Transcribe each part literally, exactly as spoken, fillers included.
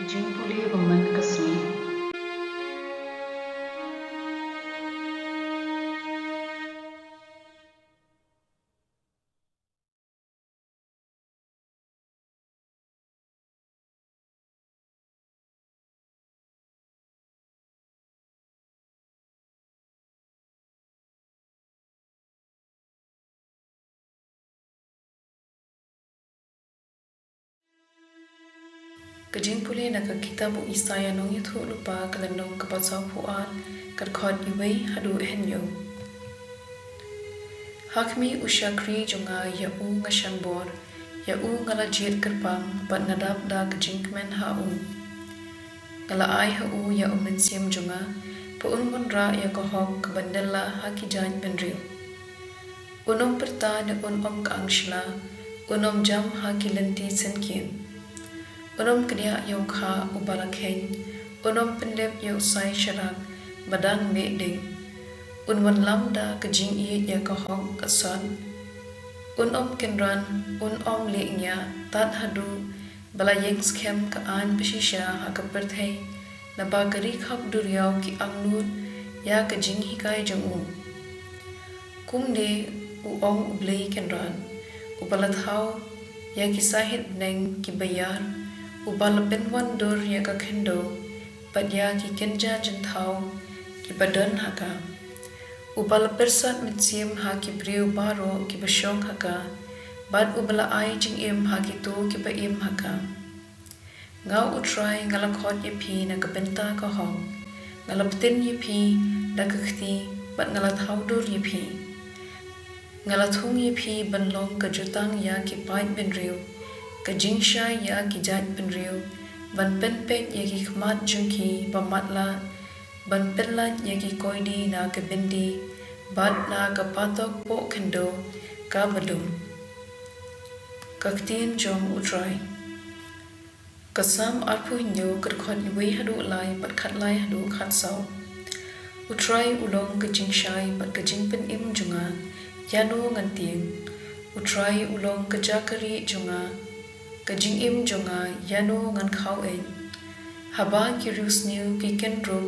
Jingpule ba man ka sngi. Ka jingpule na ka kitab u Isaïah nongïathuhlypa ka lynnong kaba sawphew ar, ka dkhot iwei haduh hynñiew. Ha khmih u shakri jong nga, ïa u nga shah bor, ïa u nga la jied kyrpang, bad nga dap da ka jingkmen ha u. Nga la ai ha u ïa u mynsiem jong nga, ba un wanrah ïa ka hok kaba nylla ha ki jaitbynriew. Un ym pyrta ne un ym kyang shla, un ym jam ha ki lynti synkien. Un ym kdiah ïa u kha uba la kheiñ, un ym pynlip ïa u sai sharak ba dang meh ding. Un wanlam da ka jingïeit ïa ka hok ka sot. Un ym kynran, un ym leh ngiah, tad haduh ba la ïeng skhem ka aiñ bashisha ha ka pyrthei, naba ka ri khap duriaw ki angnud ïa ka jinghikai jong u. Kumne u ong U Blei Kynrad, uba la thaw ïa ki sahit bneng kiba ïar, uba la pynwandur ïa ka khyndew, bad ïa ki kynja jingthaw kiba don ha ka. Uba la pyrsad mynsiem ha ki briew baroh kiba shong ha ka, bad uba la ai jingim ha kito kiba im ha ka. Nga U Trai nga la khot ïa phi na ka bynta ka hok. Nga la btin ïa phi da ka kti, bad nga la thaw dur ïa phi. Nga la thung ïa phi ban long ka jutang ïa ki paid bynriew, ka jingshai ïa ki jaitbynriew, ban pynpeit ïa ki khmat jong ki ba matlah, ban pynlait ïa ki koidi na ka byndi, bad na ka patok poh khyndew kaba dum. Ka ktien jong U Trai. Ka Salm arphew hynñiew, ka dkhot iwei haduh lai, bad khatlai haduh khatsaw. U Trai u long ka jingshai bad ka jingpynim jong nga, ïano ngan tieng? U Trai u long ka jaka rieh jong nga, ka jingim jong nga, ïano ngan khaw ïeit? Haba ki riewsniew ki kynrup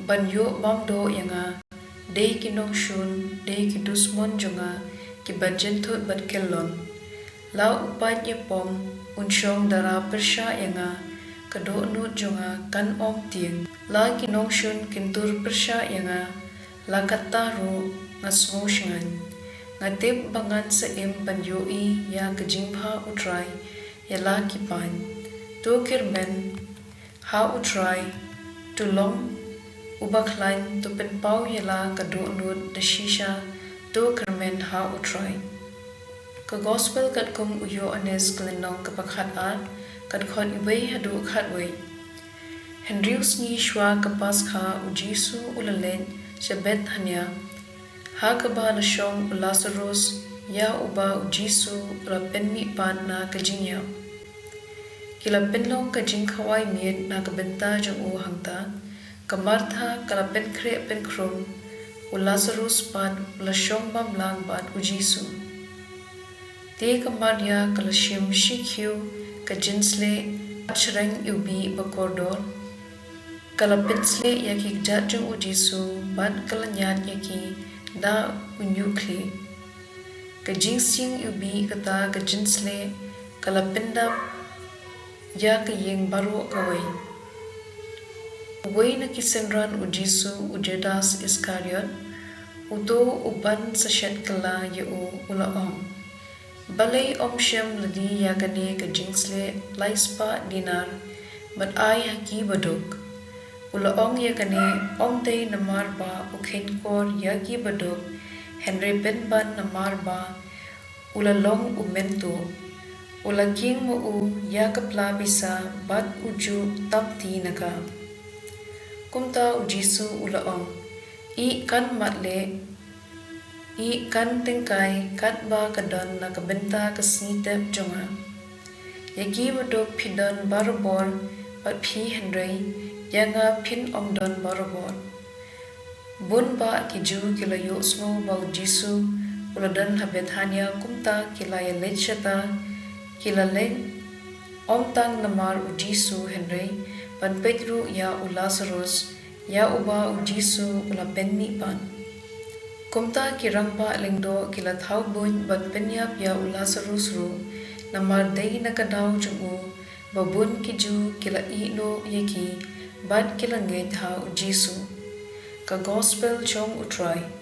ban ïoh bam doh ïa nga, dei ki nongshun, dei ki dusmon jong nga, kiba jynthut bad kyllon. La u paid ïapom un shong dara pyrshah ïa nga, ka dohnud jong nga kan ym tieng. La ki nongshun kin tur pyrshah ïa nga, la katta ruh nga sngew shngaiñ. Nga tip ba ngan sa im ban ïohi ïa ka jingbha U Trai ïa la ki paid. To kyrmen ha U Trai, to long uba khlaiñ, to pynpaw ïa la ka dohnud da shisha, to kyrmen ha U Trai. Ka Gospel katkum u Ïoannis, ka lynnong kaba khatar, ka dkhot iwei haduh khatwei. Hynriew sngi shuwa ka Paskha, U Jisu u la leit sha Bethania, ha kaba la shong u Lasarus, ïa uba U Jisu u la pynmihpat na ka jingïap. Ki la pynlong ka jingkhawai miet na ka bynta jong u hangta. Ka Martha ka la pynkhreh pynkhrum, u Lasarus pat u la shong bamlang bad U Jisu. Te ka Maria ka la shim shi khiew ka jingsleh, bad shreng iwbih ba kordor. Ka la pynshleh ïa ki kjat jong U Jisu, bad ka la ñiad ïa ki da u ñiuhkhlieh. Ka jingshitom iwbih kata ka jingsleh ka la pyndap ïa ka ïing baroh kawei. Uwei na ki synran U Jisu, u Judas Iskariot, uto uban sa shet kylla ïa u, u la ong: Balei ym shem lade ïa kane ka jingsleh lai spah dinar, bad ai ha ki baduk? U la ong ïa kane ym dei namar ba u kheiñkor ïa ki baduk, hynrei pynban namar ba u la long u mynta. U la kieng ma u ïa ka pla pisa, bad u ju tam ti na ka. Kumta U Jisu u la ong: Ïeh kan matleh, ïeh kan tyngkai katba ka don na ka bynta ka sngi tep jong nga. Ïa ki baduk phi don barabor bad phi, hynrei ïa nga phin ym don barabor. Bun bah ki Jiw ki la ïohsngew ba U Jisu u la don ha Bethania, kumta ki la ïaleit shata, ki la leit ym tang namar u Jisu hynrei ban peit ruh ïa u Lasarus, ïa uba u Jisu u la pynmih pat. Kumta ki rangbah lyngdoh ki la thaw buit ban pynïap ïa u Lasarus ruh, namar dei na ka daw jong u ba bun ki Jiw ki la ïehnoh ïa ki bad ki la ngeit ha u Jisu. Ka Gospel jong U Trai.